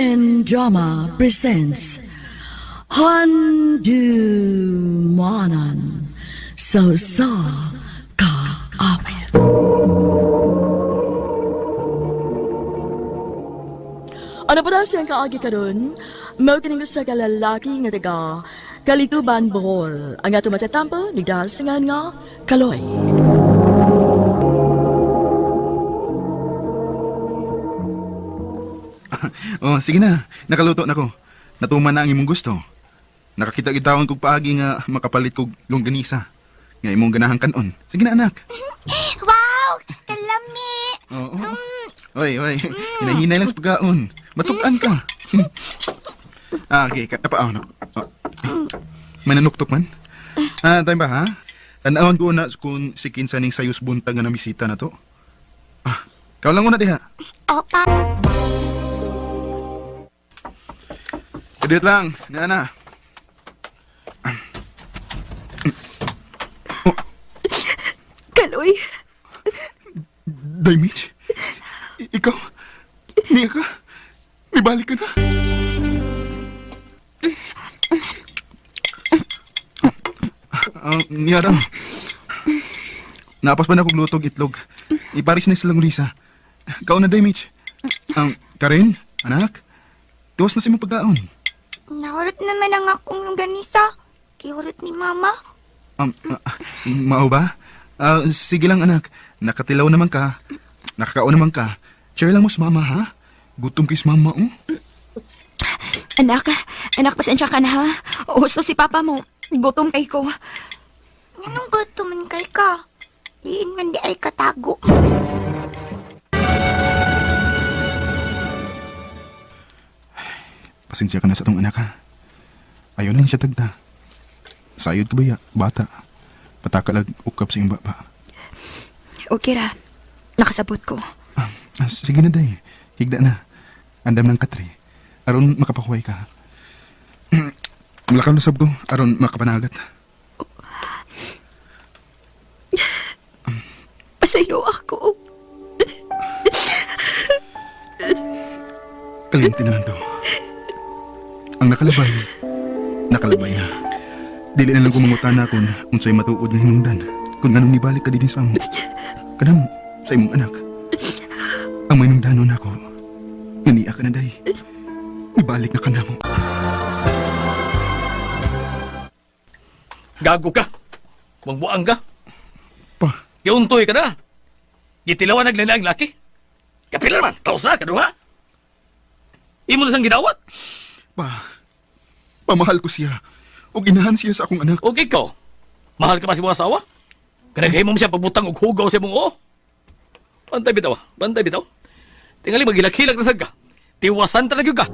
MN Drama presents Handu Manan So Sa Kaawit. Ano pa daw siyang kaagi karon? Mao kining usa ka lalaki nga taga Kalituban, Bohol. Ang ato matatampo nagdasingan nga Kaloy. Oh, sige na. Nakaluto na ko. Natuman na ang imong gusto. Nakakita gid taon kog paagi nga makapalit kog longganisa. Nga imong ganahan kanon. Sige na, anak. Wow! Kalami! Oo. Oy, oy. Hinahinay lang sa pagkaon. Matukan ka. Okay. Napa, oh, oh. May nanuktok man? Ah, tayo ba, ha? Tanawon ko na kung si kinsa ning sayos buntag nga namisita na to. Ah, ikaw lang una diha. Opa! Kadiyot lang. Na na. Kaloy, Day, Mitch. Ikaw? Niya ka? May balik ka na? Ah, niya daw. Napas pa na kong lutog itlog. Iparis na silang Lisa. Ikaw na, Day, Mitch. Karen, anak, tuwas na si mong pagkaon. Nahurot naman ang akong longganisa. Kihurot ni Mama. Mao ba? Ah, sige lang, anak. Nakatilaw naman ka. Nakakaon naman ka. Share lang mo sa mama, ha? Gutom kay sa mama, oh. anak, anak, pasensya ka na ha. Usto si papa mo. Gutom kay ko. Anong gusto man kay ka? Diin man di ay katago. Pasensya ka na sa tong anak, ha? Ayaw lang siya tagda. Sayod ka ba ya? Bata. Patakalag ukap sa iyong baba. Okay ra. Nakasabot ko. Sige na, day. Higda na. Andam ng katri. Aron makapakuhay ka. Mulakaw na sab ko. Aron makapanagat. Pasaylo ako. Kalimti na lang to. Ang nakalabay, nakalabay na. Dili na lang kumangutan na kung unsay matuod nga hinungdan. Kung anong nibalik ka din sa amo. Kanamo, sa imong anak. Ang may nungdanon ako, nga niya ka na day. Ibalik na ka namo. Gago ka. Buang-buang ka. Pa, Giuntoy ka na. Gitilawan naglala ang laki. Kapila naman, tausa ka duha. Imo na sang gidawat. pa, pamahal ko siya. Ug inahan siya sa akong anak. Og ikaw, mahal ka pa sa imong asawa? Kanaghay mo siya pagbutang og hugaw sa imong oo. Bantay bitaw, ah. Bantay bitaw. Tingali magilak-hilak na sad ka. Tiwasan talaga ka.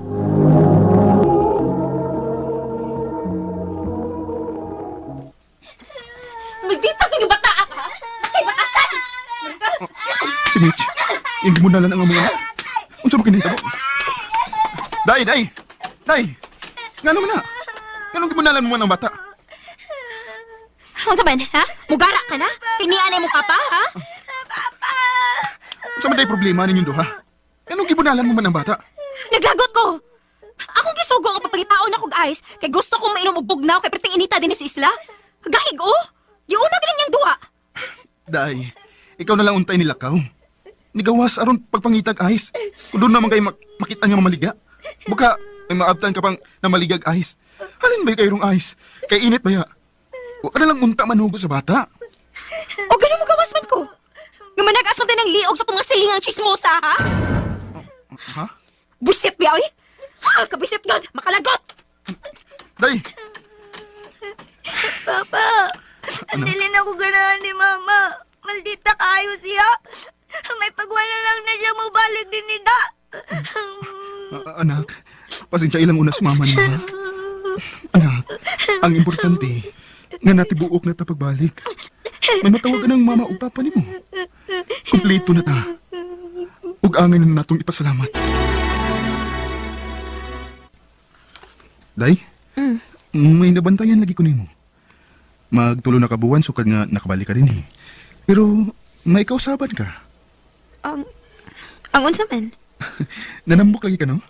Maldita kang bata ka, ha? Kay batasan! Si Mitch, hindi mo nalan ang among anak. Unsa ba kinahitabo? Day, day! Day! Ngano man na? Nganong gimunalan mo man ang bata? Unsa man, ha? Mugara ka na? Kay nianay mo ka pa, ha? Unsa man day problema ninyong duha? Nganong gibunalan mo man ang bata? Naglagot ko! Akong gisugo ang papagitaon ako, guys. Kay gusto kong mainom og bugnaw kay perting inita din sa isla. Gahig, oh! Giuna gid niyang duha. Day, ikaw na lang untay nilakaw. Nigawas aron pagpangitag ice. Kung doon naman kayo makita niya mamaliga. Buka, may maabtan ka pang namaligag ice. Halin ba kay rong ice? Kay init ba ya? O ka na lang unta manugo sa bata. O ganun mo gawas man ko. Nga managas man din ang liog sa itong mga silingang chismosa, ha? Ha? Busit biya, oy! Ha? Kabisit god! Makalagot! Day! Papa! Dili na ko ganahan ni Mama. Maldita kayo siya. May pagwala lang na siya mabalik din ni Da. Anak, pasensya ilang una sa mama niya. Ha? Anak, ang importante, nga natibuok na ta pagbalik. May matawag ka ng mama o papa nimo. Kompleto na ta. Ug angay na natong ipasalamat. Day? May nabantayan lagi ko nimo. Magtulo na ka buwan sukad nga nakabalik ka din eh. Pero may kausaban ka. Ang unsa man? Nanambok lagi ka, no?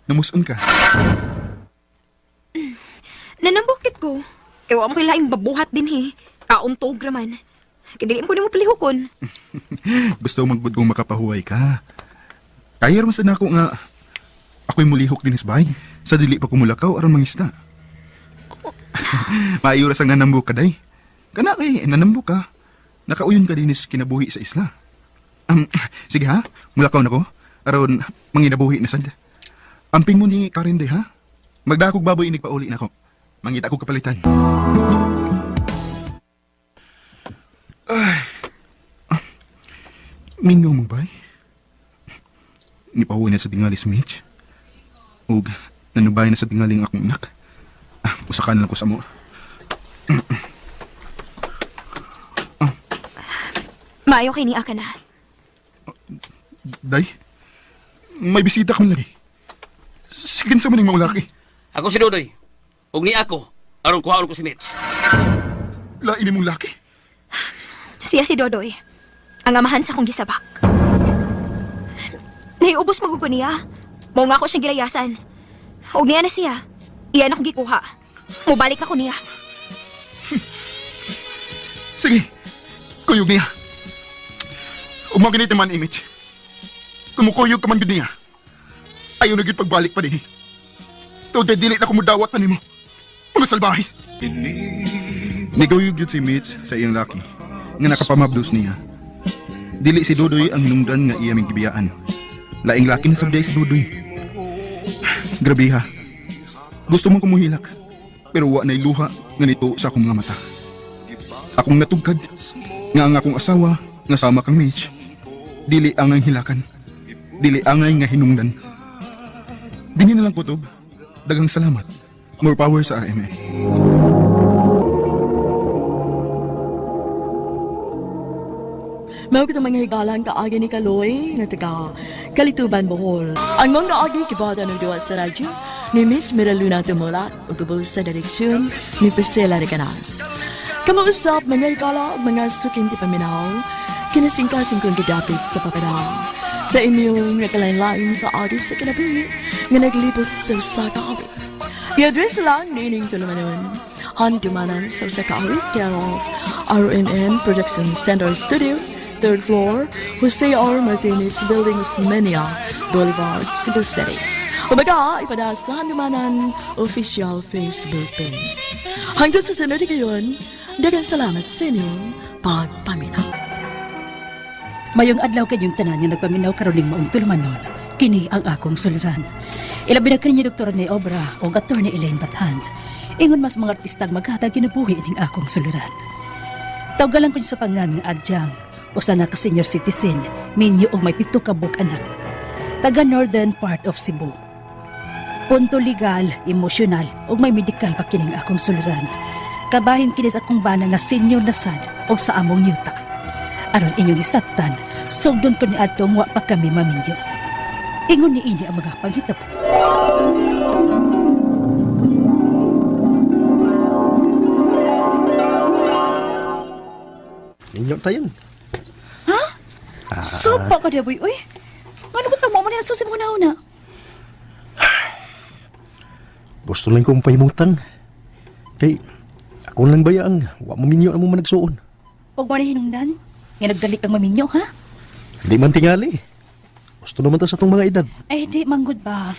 Namuson ka. Nanambukit ko. Kay wa mo kay laing babuhat din he. Kauntog raman. Kay dili mo nimo palihukon. Gusto magbud kong makapahuway ka. Kaya raman sa nako nga ako'y mulihok din bay. Sa dili pa kumulakaw aron mangisda. Maayo ra sang nanambok ka day. Kana kay nanambok ka. Nakauyon ka dinis kinabuhi sa isla. Sige ha, mulakaw na ko. Aron manginabuhi na sad. Amping mo ni Karen day ha. Magdakog baboy inig pauli nako. Mangita ko kapalitan. Ay. Ah. Mingaw mo bay? Nipahuwi na sa tingali si Mitch. Ug nanubay na sa tingali ang akong anak. Ah, usakan lang ko sa mo. Maayo kay niya ka na. Day, may bisita ka man lagi. Sige sa maning maulaki. Ako si Dodoy. Ug ni ako, aron kuhaon ko si Mitch. Lain mong laki. Siya si Dodoy. Ang amahan sa akong gisabak. Naiubos magugo niya. Mao nga ako siyang gilayasan. Og niya na siya. Iyan akong gikuha. Mubalik ako niya. Sige, kuyog niya. Ug mo ganito man image. Kumukuyog ka man gud niya. Ayaw na gyud pagbalik pa din. Tuod kay dili na kumudawat pa nimo. Mga salbahis. Niguyog gyud si Mitch sa iyang laki nga nakapamabdos niya. Dili si Dudoy ang hinungdan nga iya ming gibiyaan. Laing laki na sabday si Dudoy. Grabe ha. Gusto mong kumuhilak. Pero wa na'y luha nga nito sa akong mga mata. Akong natugkad nga ang akong asawa nga sama kang Mitch. Dili angay hilakan. Dili angay nga hinungdan. Dinhi na lang kutob. Daghang salamat. More power sa RMN. Mao kitong mga higalang kaagi ni Kaloy na taga Kalituban, Bohol. Ang mga agi kibata ng duwa sa radyo ni Miss Miraluna Tumulak ug ubos sa direksyon ni Priscilla Recanas. Kamausap mga higala ug mga suking ti paminaw, kinasingkasing kong gidapit sa papadang. Sa inyong nakalain-lain paagi sa kinabuhi nga naglibot sa usa ka awit. I-address lang niining tulumanon. Handumanan sa usa ka awit, care of RMN Production Center Studio, third floor, Jose R. Martinez Building, Osmeña Boulevard, Cebu City. O baga, ipada sa Handumanan official Facebook page. Hanggang sa sunod gayon, daghang salamat sa inyong pagpaminaw. Mayong adlaw kanyong tanan nga nagpaminaw karon ning maong tulumanon, kini ang akong suliran. Ilabi na kaniya Dr. Rene Obra o Attorney Elaine Bathan. Ingon mas mga artistang maghatag kinabuhi ning akong suliran. Tawgalan ko niya sa pangan nga adyang, usa na ka senior citizen, minyo og may 7 ka buok anak. Taga northern part of Cebu. Punto legal, emosyonal ug may medikal pa kining akong suliran. Kabahin kini sa akong bana nga senior na sad og sa among yuta. Aron inyong hisabtan, sugdon ko ni adtong wa pa kami maminyo. Ingon ni ini ang mga panghitabo. Ninyo tayo. Sopa ka diya, boy. Uy, ngano ko tamo man nasusi mo na una? Gusto lang kong pahimutan. Kay, ako lang bayaan. Wa maminyo na mo managsuon. Huwag mo na hinungdan. Nga nagdalik kang maminyo, ha? Di man tingali. Gusto naman ta sa itong mga edad. Ay, di, manggod ba?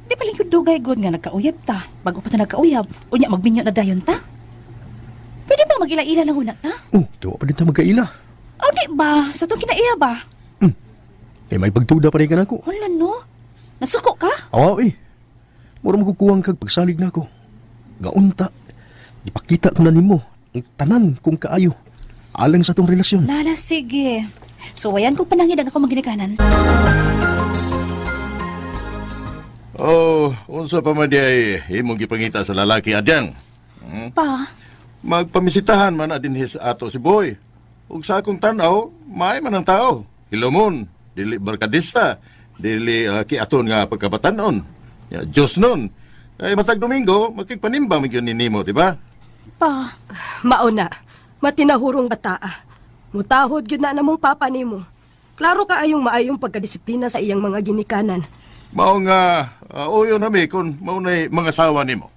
Di paling yung dugay god nga nagkauyab ta. Bago pa ta nagkauyab, unya magminyo na dayon ta. Pwede ba mag-ila-ila lang una ta? Oh, tuwa pa din ta magkaila. O di ba? Sa itong kinaiya ba? Kay may pagtuda pa rin ka nako. Wala no? Nasuko ka? Awa eh. Mura makukuwang kag pagsalig nako. Gaunta. Ipakita ko na nimo ang tanan kung kaayo. Alang sa itong relasyon. Nala, sige. So, wayan kong panangid ang ako maginikanan. Oh, unsa pa man diay imong gipangita sa lalaki adyang. Pa, Magpamisitahan man na dinhi sa ato si Boy. Ug sa akong tan-aw, maay man ang tao. Hilomon, dili barkadista, dili kiaton nga pagkabatanon. Ya, Diyos nun. Ay matag Domingo, makigpanimba man gyud ni nimo, di ba? pa. Mauna, matinahurong bataa. Mutahod gyud na namong papa nimo. Klaro ka ayong maayong pagkadisiplina sa iyang mga ginikanan. Mao nga uyon nami kung mao na'y mga sawa nimo.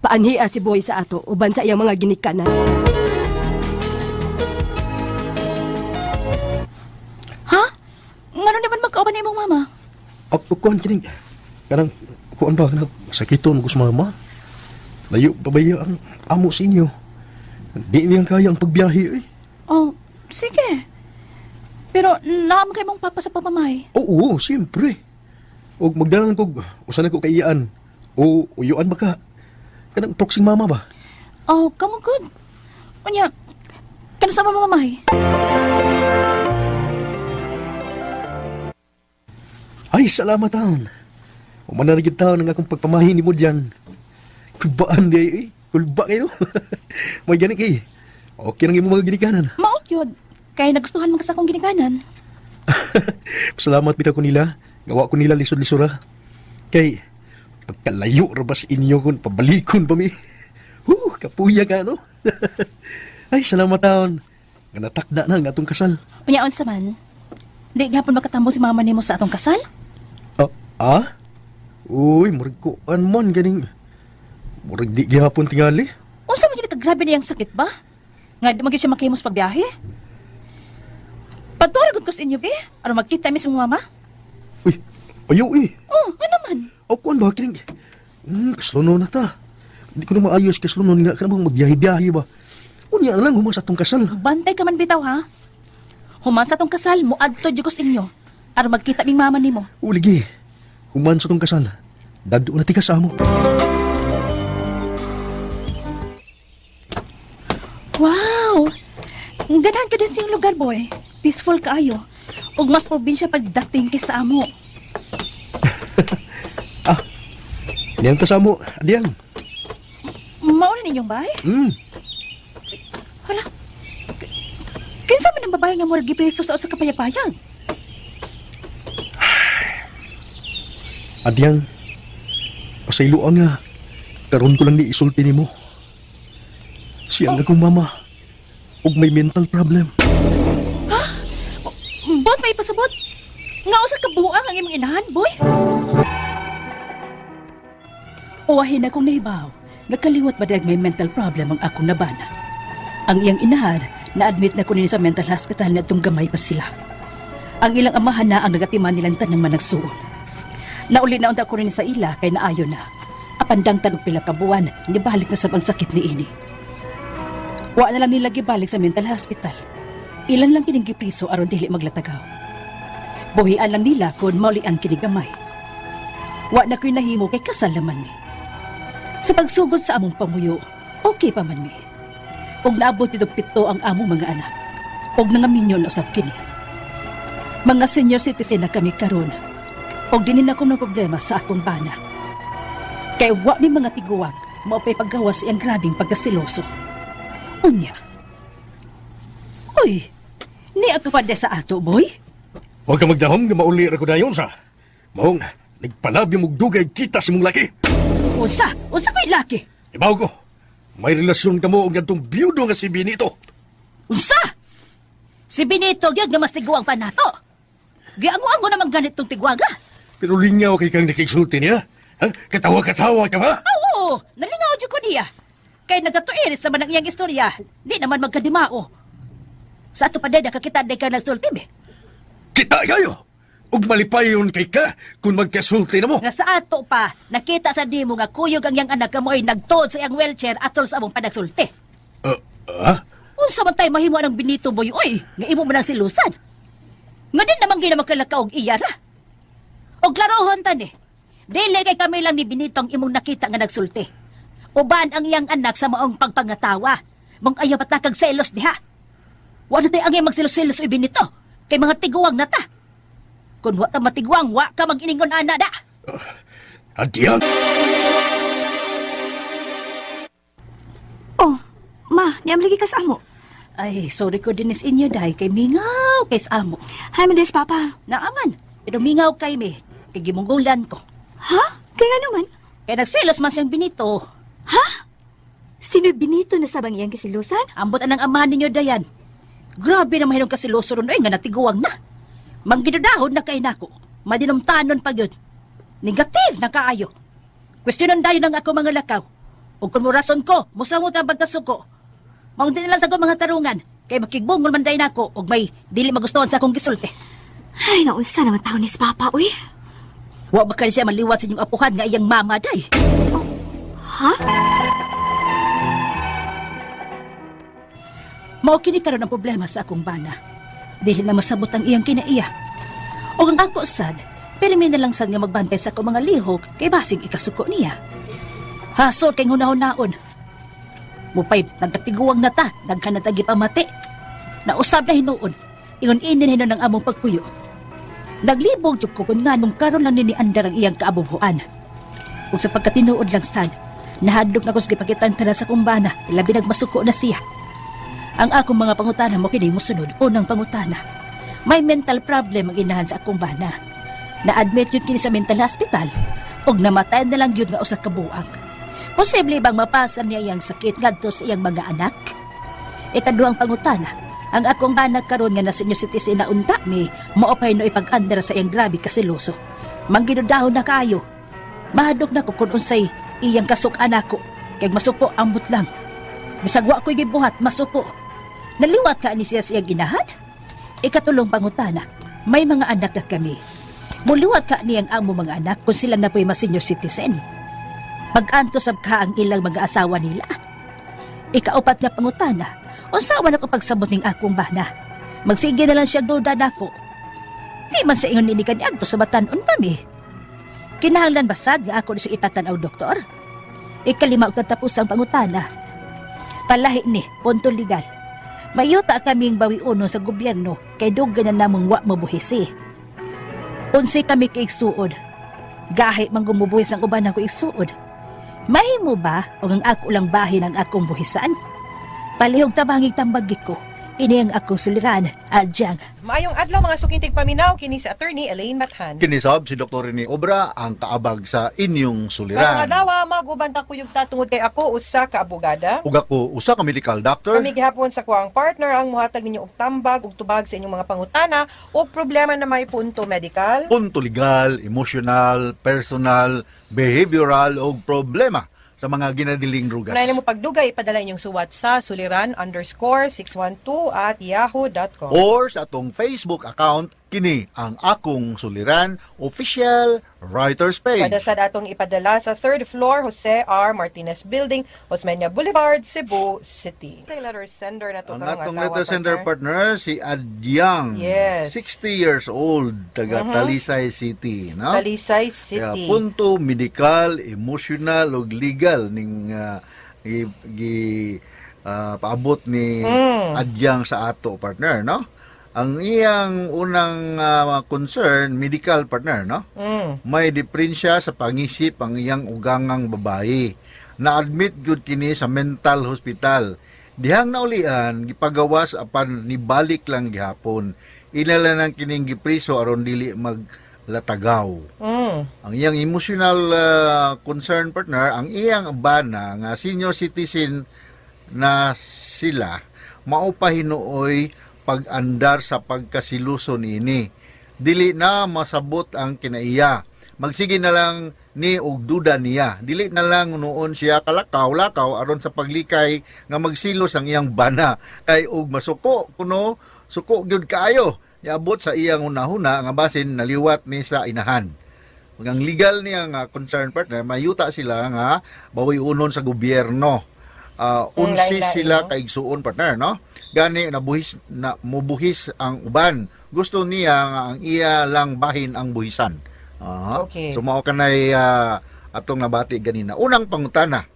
Paanhia si Boy sa ato uban sa iyang mga ginikanan. Ha? Ngano naman magkauban imong mama? Ako kuan kining kanang kuan ba na sakiton ko sa mama. Layo pa ba iya ang amo sa inyo? Di niyang kaya ang pagbiyahe eh. Oh, sige. Pero naam kay mong papa sa pamamay. Oo, siyempre. Og magdalan kog usa na ko kaiyaan o uyuan ba ka? Kanang proxing mama ba? Oh, kamo good. Unya, kano sa mamamay? Ay, salamat taon. Umana na gid taon ang akong pagpamahin nimo diyan. Kulbaan di ay, eh. Kulba kayo. May gani kay. Okay nang imong mga ginikanan. Maot yun. Kaya nagustuhan mo ka sa akong ginikanan. Salamat bitaw ko nila. Gawa ko nila lisod-lisura. Kay pagkalayo ra ba sa inyo kun pabalikon pa mi. Huh, kapuya ka no. Ay, salamat taon. Nga natakda na ang atong kasal. Unya, unsa man? Di gihapon makatambo si mama nimo sa atong kasal? Ah, ah? Uy, murag kuan man ganing. Murag di gihapon tingali. Unsa man jud kagrabe niyang sakit ba? Nga di man gyud siya makahimos pagbiyahe? Padtura gud ko sa inyo, be. Aron magkita mi sa imong mama? Uy, ayaw eh. Oh, ano man? O kuan ba kining? Kasluno na ta. Hindi ko na maayos kasluno nga kana bang magbiyahe-biyahe ba. Unya na lang human sa atong kasal. Bantay ka man bitaw, ha? Human sa atong kasal, muadto jud ko sa inyo. Aron magkita ming mama nimo. Uligi. Human sa atong kasal. Dadto na ti ka sa amo. Wow! Ganahan ka din sa iyong lugar, boy. Peaceful kaayo. Ug mas probinsya pagdating kay sa amo. Diyan ta sa amo. Adiyan. Mauna ninyong bay? Hala. Kinsa man ang babae nga murag gipreso sa usa ka payag-payag? Adiyang. Pasaylo nga. Karon ko lang ni isulti nimo. Siya ang akong mama. Ug may mental problem. Bot may pasabot. Nga usa ka buang ang imong inahan, boy. Uwahin akong nahibaw. Nga kaliwat ba may mental problem ang akong nabana. Ang iyang inahan, na-admit na kunin sa mental hospital na itong gamay pa sila. Ang ilang amahan na ang nagatiman nilang tanang managsuon. Nauli na unta ko rin sa ila kay naayo na. Apandang tanog pila ka buwan, nibalik na sab ang sakit ni ini. Wa na lang nila gibalik sa mental hospital. Ilan lang kining gipriso aron dili maglatagaw. Buhian lang nila kung maulian kini gamay. Wa na ko'y nahimo kay kasal naman mi. Sa pagsugod sa among pamuyo, okay pa man mi. Og naabot dito 7 ang among mga anak. Og nangaminyo na usab kini. Mga senior citizen na kami karon. Og dinin ako ng problema sa akong bana. Kay wa mi mga tiguang, mao pa'y paggawas iyang grabing pagkasiloso. Unya. Uy, ni ang kapande sa ato, boy. Huwag ka magdahom nga mauli ra ko dayon sa. Maong nagpalabi mong dugay kita sa mong laki. Unsa? Unsa ko'y laki? Ibaw ko. May relasyon ka mo og ngadtong biyudo nga si Benito. Unsa? Si Benito gyud nga mas tiguang pa nato. Giango-ango naman ganitong tiguaga. Pero lingaw kay kang nakigsulti niya. Ha? Katawa-katawa ka ba? Oo, nalingaw jud ko niya. Kay nagatuiris sa man ang iyang istorya, di naman magkadimao. Sa ato pa day nakakita day ka nagsulti be. Kita kayo. Ug malipayon kay ka kung magkasulti na mo. Nga sa ato pa, nakita sa dimo nga kuyog ang iyang anak kamo ay nagtuod sa iyang wheelchair atol sa among panagsulti. Ah? Unsa man tay mahimo ang Benito boy oy, nga imo man ang silusan. Nga din naman gina makalaka og iya ra. Og klarohon tani. Dili kay kami lang ni Benito ang imong nakita nga nagsulti. Uban ang iyang anak sa maong pagpangatawa. Mong ayaw patakag selos diha. Wa na tay angay magselos-selos oy Benito. Kay mga tiguang na ta. Kung wa ta matiguang, wa ka mag-iningon ana da. Adiyang. Oh, ma, niam lagi ka sa amo. Ay, sorry ko din is inyo dahil kay mingaw kay sa amo. Hi, man papa. Naaman, pero mingaw kay mi, kay gimunggulan ko. Ha? Kaya nga naman. Kay nagselos man siyang Benito. Sino Benito na sabang iyang kasilusan? Ambot anang amahan ninyo, Dayan. Grabe na mahinong kasiloso ron, oy, nga natiguang na. Manggidudahon na kay nako. Madinumtanon pa yun. Negative na kaayo. Kwestiyonon dayon ang ako mga lakaw. Ug kung morason ko, musamot ang pagkasuko. Maong di na lang sa akong mga tarungan, kay makigbungol man dayon ako ug may dili magustuhan sa akong gisulti. Ay, naunsa naman taon ni si Papa, uy. Wa ba kay siya maliwat sa inyong apuhan nga iyang mama day? Ha? Mao kini karon ang problema sa akong bana. Dili na masabot ang iyang kinaiya. O ang ako sad, pero may nalang sad nga magbantay sa akong mga lihok kay basig ikasuko niya. Hasol kay hunahon-naon. Mupay nagkatiguang na ta, daghan na ta gipamati. Nausab na hinuon, ingon inin hinon ang among pagpuyo. Naglibog jud ko kung nganong karon lang ni andar ang iyang kaabubuan. Ug sa pagkatinuod lang sad, nahadlok na ko sa gipakitan tala sa kumbana, labi nagmasuko na siya. Ang akong mga pangutana mo kini mosunod. Unang pangutana. May mental problem ang inahan sa akong bana. Na-admit yun kini sa mental hospital ug namatayan na lang yun nga usa ka buang. Posible bang mapasa niya iyang sakit ngadto sa iyang mga anak? Ikaduhang pangutana, ang akong bana karon nga na senior citizen na unta mi, mao pa no ipag-andar sa iyang grabe kasiloso. Mangginudahon na kaayo. Mahadlok na ko kung unsay iyang kasuk-an ako, kay masuko ambot lang. Bisag wa ko'y gibuhat, masuko. Naliwat ka ni siya sa iyang inahan? Ikatulong pangutana, may mga anak na kami. Muliwat ka niyang amo mga anak kung sila na po'y mas senior citizen. Pag-anto sab ka ang ilang mga asawa nila. Ikaupat nga pangutana, unsa man ako pagsabot ning akong bana. Magsige na lang siya duda nako. Di man sa ingon nini kaniadto sa batan-on pa mi. Kinahanglan basad nga ako ni siya ipatan-aw doktor? Ikalima og katapusang pangutana. Palahi ni, punto legal. Mayuta kaming bawiuno sa gobyerno kay dugay na namong wa mabuhisi. Unsay kami kaigsuod. Gahi man gumubuhis ang uban ako igsuod. Mahimo ba o ang ako lang bahin ang akong buhisan? Palihog tabangig tambagit ko. Ini ang akong suliran, adyang. Maayong adlaw mga sukintig paminaw kini si Attorney Elaine Mathan. Kinisab si Dr. Rene Obra ang kaabag sa inyong Karong suliran. adlaw maguban ta kuyog ta tungod kay ako usa ka abogada. Ug ako usa ka medical doctor. Kami gihapon sa kuang partner ang muhatag ninyo og tambag ug tubag sa inyong mga pangutana ug problema na may punto medical. Punto legal, emotional, personal, behavioral ug problema sa mga ginadiling drugas. Kung mo pagdugay, ipadala inyong suwat sa suliran_612@yahoo.com. Or sa atong Facebook account kini ang akong suliran official writers page. Padasad atong ipadala sa third floor Jose R. Martinez Building, Osmeña Boulevard, Cebu City. Sa letter sender na to Ang karong atong adlaw, letter sender partner. partner si Adyang, Yes. 60 years old, taga Talisay City, no? Talisay Kaya City. punto medical, emotional ug legal ning gi, paabot ni Adyang sa ato partner, no? Ang iyang unang concern medical partner, no? May diferensya sa pangisip ang iyang ugangang babae. Na-admit gyud kini sa mental hospital. Dihang naulian gipagawas apan nibalik lang gihapon. Inala nang kining gipriso aron dili maglatagaw. Ang iyang emotional concern partner, ang iyang bana nga senior citizen na sila, mao pa hinuoy pag-andar sa pagkasiluso niini. Dili na masabot ang kinaiya. Magsige na lang ni og duda niya. Dili na lang noon siya kalakaw-lakaw aron sa paglikay nga magsilos ang iyang bana kay og masuko kuno suko gyud kaayo. Niabot sa iyang hunahuna nga basin naliwat ni sa inahan. Ang legal niya nga concern partner, mayuta sila nga bawi-unon sa gobyerno. Unsi Lain-lain, sila no? kaigsuon partner, no? Gani nabuhis na mubuhis ang uban. Gusto niya nga ang iya lang bahin ang buhisan. Aha. Okay. So mao kanay atong nabati ganina. Unang pangutana,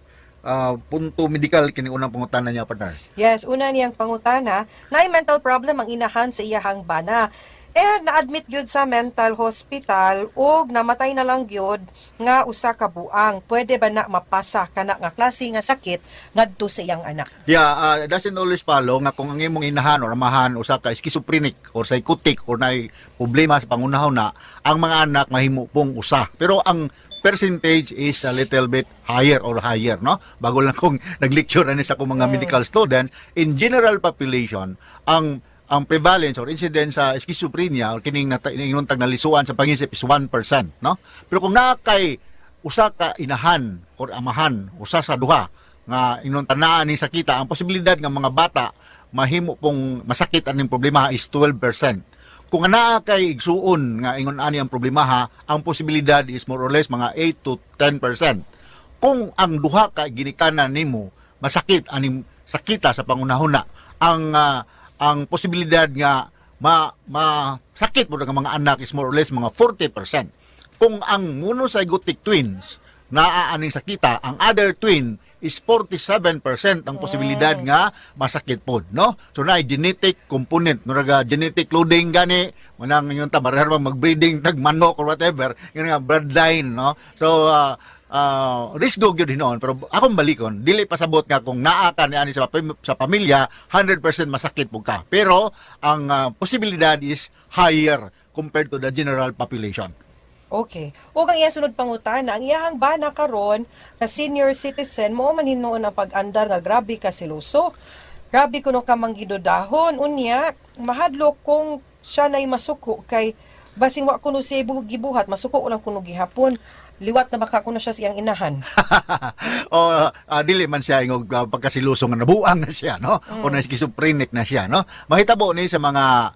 punto medical kini unang pangutana niya partner. Yes, una niyang pangutana, naay mental problem ang inahan sa iyahang bana. And na-admit gyud sa mental hospital ug namatay na lang gyud nga usa ka buang. Pwede ba na mapasa kana nga klase nga sakit ngadto sa iyang anak? Yeah, doesn't always follow nga kung ang imong inahan or amahan usa ka schizophrenic or psychotic or naay problema sa pangunahon na ang mga anak mahimo pong usa. Pero ang percentage is a little bit higher or higher, no? Bago lang kung nag-lecture ani sa akong mga medical students, in general population, ang Ang prevalence or incidence sa schizophrenia or kining inuntag nalisuan sa pangisip is 1%, no? Pero kung naa kay usa ka inahan or amahan, usa sa duha nga ingon tanaan ni sakita, ang posibilidad nga mga bata mahimo pong masakit aning problema is 12%. Kung naa kay igsuon nga ingon ani ang problema ha, ang posibilidad is more or less mga 8 to 10%. Kung ang duha ka ginikanan nimo masakit aning sakita sa pangunahuna, ang posibilidad nga ma masakit mo nga mga anak is more or less mga 40%. Kung ang monozygotic twins naa aning sakita, ang other twin is 47% ang posibilidad nga masakit pod, no? So naay genetic component, muraga genetic loading gani, manang yung ta marahar magbreeding tag manok or whatever, yun nga bloodline, no? So risgo gyud hinuon, pero akong balikon, dili pasabot nga kung naa ka ni ani sa pamilya 100% masakit pud ka, pero ang posibilidad is higher compared to the general population. Okay. Ug ang iyang sunod pangutana, ang iyahang bana karon na senior citizen mo man hinuon ang pag-andar nga grabe ka siluso. Grabe kuno ka manggidodahon. Unya, mahadlok kung siya nay masuko kay basin wa kuno siya gibuhat, masuko lang kuno gihapon. Liwat na baka kuno siya sa iyang inahan. O dili man siya ingog pagkasiluso nga nabuang na siya, no, o na schizophrenic na siya, no? Mahitabo ni sa mga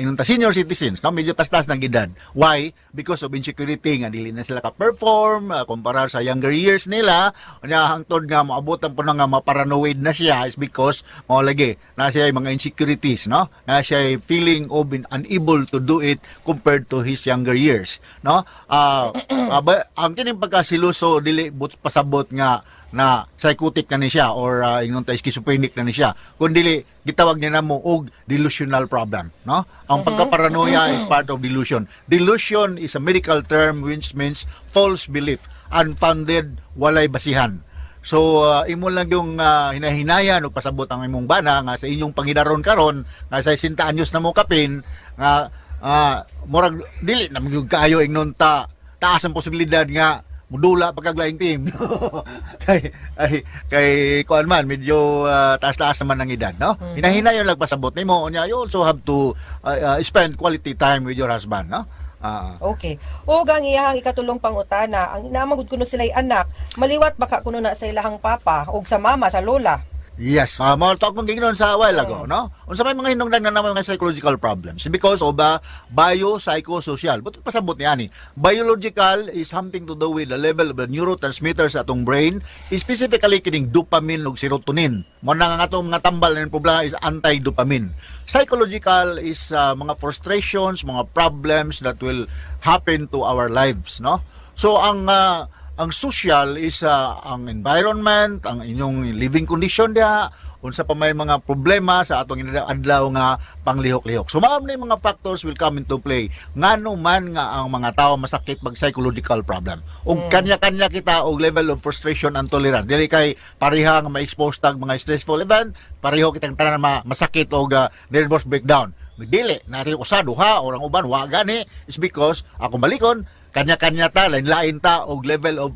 inunta senior citizens, no, medyo tastas ng edad. Why? Because of insecurity nga dili na sila ka-perform kumpara sa younger years nila. Unya hangtod nga moabotan po na nga maparanoid na siya is because mao lagi na siya mga insecurities, no, na siya feeling of being unable to do it compared to his younger years, no? Ba, ang kining pagkasiluso dili but pasabot nga na psychotic na ni siya or ingon ta schizophrenic na ni siya, kun dili gitawag niya namo og delusional problem, no? Ang pagkaparanoia is part of delusion. Delusion is a medical term which means false belief, unfounded, walay basihan. So imo lang yung hinahinayan ug pasabot ang imong bana nga sa inyong pangidaron karon nga sa 60 anyos na mo kapin nga murag dili na magyud kaayo ingnon ta taas ang posibilidad nga mudula pa kag laing team kay ay kay kuan man medyo taas-taas naman ang edad, no? Hinahinayon lang pasabot nimo. Unya you also have to spend quality time with your husband, no? Okay. Ug ang iyahang ikatulong pangutana, ang inamagud kuno sila'y anak, maliwat baka kuno na sa ilahang papa ug sa mama, sa lola? Yes, mao to akong giingnon sa while ago, no? Unsa may mga hinungdan nga naman mga psychological problems because of biopsychosocial. But pasabot ni ani. Biological is something to do with the level of the neurotransmitters sa atong brain, specifically kining dopamine ug serotonin. Mo na nga atong mga tambal ng problema is anti-dopamine. Psychological is mga frustrations, mga problems that will happen to our lives, no? So ang social is ang environment, ang inyong living condition diha, unsa pa may mga problema sa atong adlaw nga panglihok-lihok. So mao na yung mga factors will come into play. Ngano man nga ang mga tao masakit mag psychological problem. Ug kanya-kanya kita og level of frustration and tolerance. Dili kay pareha nga ma-expose tag mga stressful event, pareho kitang tanan masakit og nervous breakdown. Dili, natin usa duha or ang uban wa gani is because ako balikon, kanya-kanya ta, lain-lain ta og level of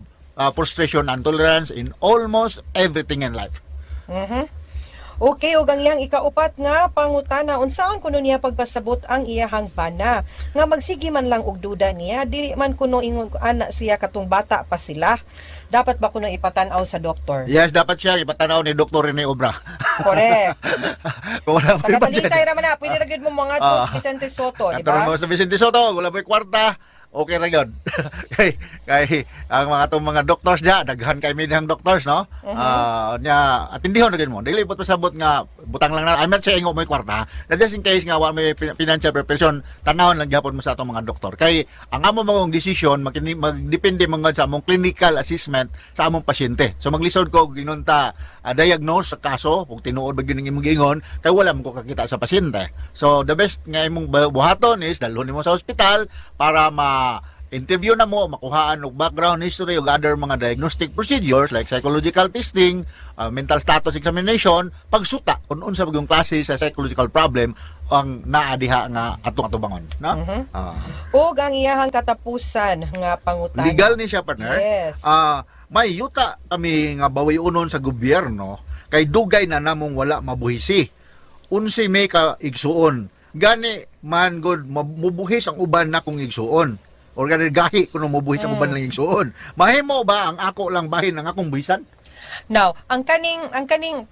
frustration and tolerance in almost everything in life. Okay, ug ang iyang ikaupat nga pangutana, unsaon kuno niya pagpasabot ang iyahang bana nga magsige man lang og duda niya, dili man kuno ingon ana siya katong bata pa sila? Dapat ba kuno ipatan-aw sa doktor? Yes, dapat siya ipatanaw ni Dr. Rene Obra. Correct. Kung wala mo Taga Talisay ra man na, pwede ra gyud mo mga Vicente Soto, di Katong ba? mo sa Vicente Soto, wala mo'y kwarta, okay ra gyud. Kay ang mga atong mga doctors diya, daghan kay midhang doctors, no? Ah, nya atindihon na gyud mo. Dili pud pasabot nga butang lang na. I'm not saying wa mo'y kwarta. Na just in case nga wa may financial preparation, tanawon lang gyapon mo sa atong mga doktor. Kay ang amo mong decision magdepende man gud sa among clinical assessment sa among pasyente. So maglisod ko ginunta diagnose sa kaso kung tinuod ba gyud ang imong giingon kay wala man ko kakita sa pasyente. So the best nga imong buhaton is dalhon nimo sa ospital para ma interview na mo, makuhaan og background history ug other mga diagnostic procedures like psychological testing, mental status examination, pagsuta kung unsa ba yung klase sa psychological problem ang naa diha nga atong atubangon, no? Ug ang iyahang katapusan nga pangutana. Legal ni siya, partner. Yes. May yuta kami nga bawi-unon sa gobyerno kay dugay na namong wala mabuhisi. Unsay may ka igsuon. Gani man god mubuhis ang uban na kong igsuon. Or gani gahi kuno mubuhis ang uban lang igsuon. Mahimo ba ang ako lang bahin ang akong buhisan? Now, ang kaning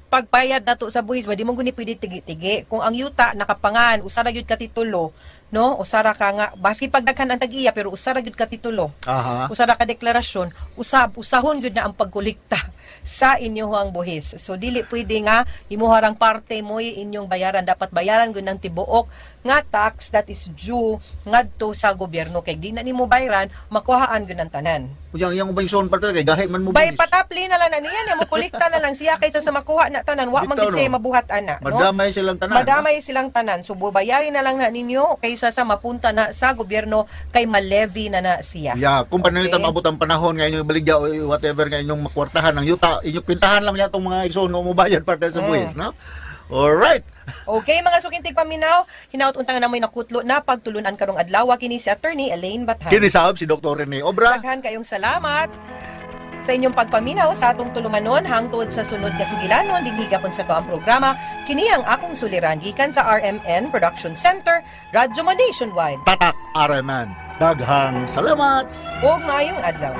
pagbayad nato sa buhis ba, di mo guni pwede tigi-tigi. Kung ang yuta nakapangan, usa ra gyud ka titulo, no? Usa ra ka nga baski pagdaghan ang tag-iya, pero usa ra gyud ka titulo. Usa ra ka deklarasyon, usab usahon gyud na ang pagkolekta sa inyohang buhis. So dili pwede nga imuha rang parte mo inyong bayaran, dapat bayaran gyud ng tibuok nga tax that is due ngadto sa gobyerno, kay di na nimo bayaran, makuhaan gyud ang tanan. Yang yang ubang igsuon partner kay gahi man mo Bay buhis. Patapli na lang na niya, niya mo kolekta na lang siya kaysa sa makuha na tanan, wa man Bitaw, gid siya no? mabuhat ana, no? Madamay silang tanan. Madamay silang tanan. So bubayari na lang na ninyo kaysa sa mapunta na sa gobyerno kay ma-levy na na siya. Yeah, kung pananglitan maabot ang panahon nga inyong baligya o whatever nga inyong makwartahan ng yuta, inyong kwentahan lang niya itong mga igsoon nga mubayad partner sa buhis, no? Alright. Okay, mga suking tigpaminaw, hinaut untang namoy nakutlo na pagtulunan karong adlaw, kini si Attorney Elaine Bathan. Kini sahab si Dr. Rene Obra. Daghan kayong salamat sa inyong pagpaminaw sa atong tulumanon hangtod sa sunod nga sugilanon dinhi gapon sa ang programa, Kini ang Akong Suliran, gikan sa RMN Production Center, Radyo Mo Nationwide. Tatak RMN. Daghang salamat. Ug maayong adlaw.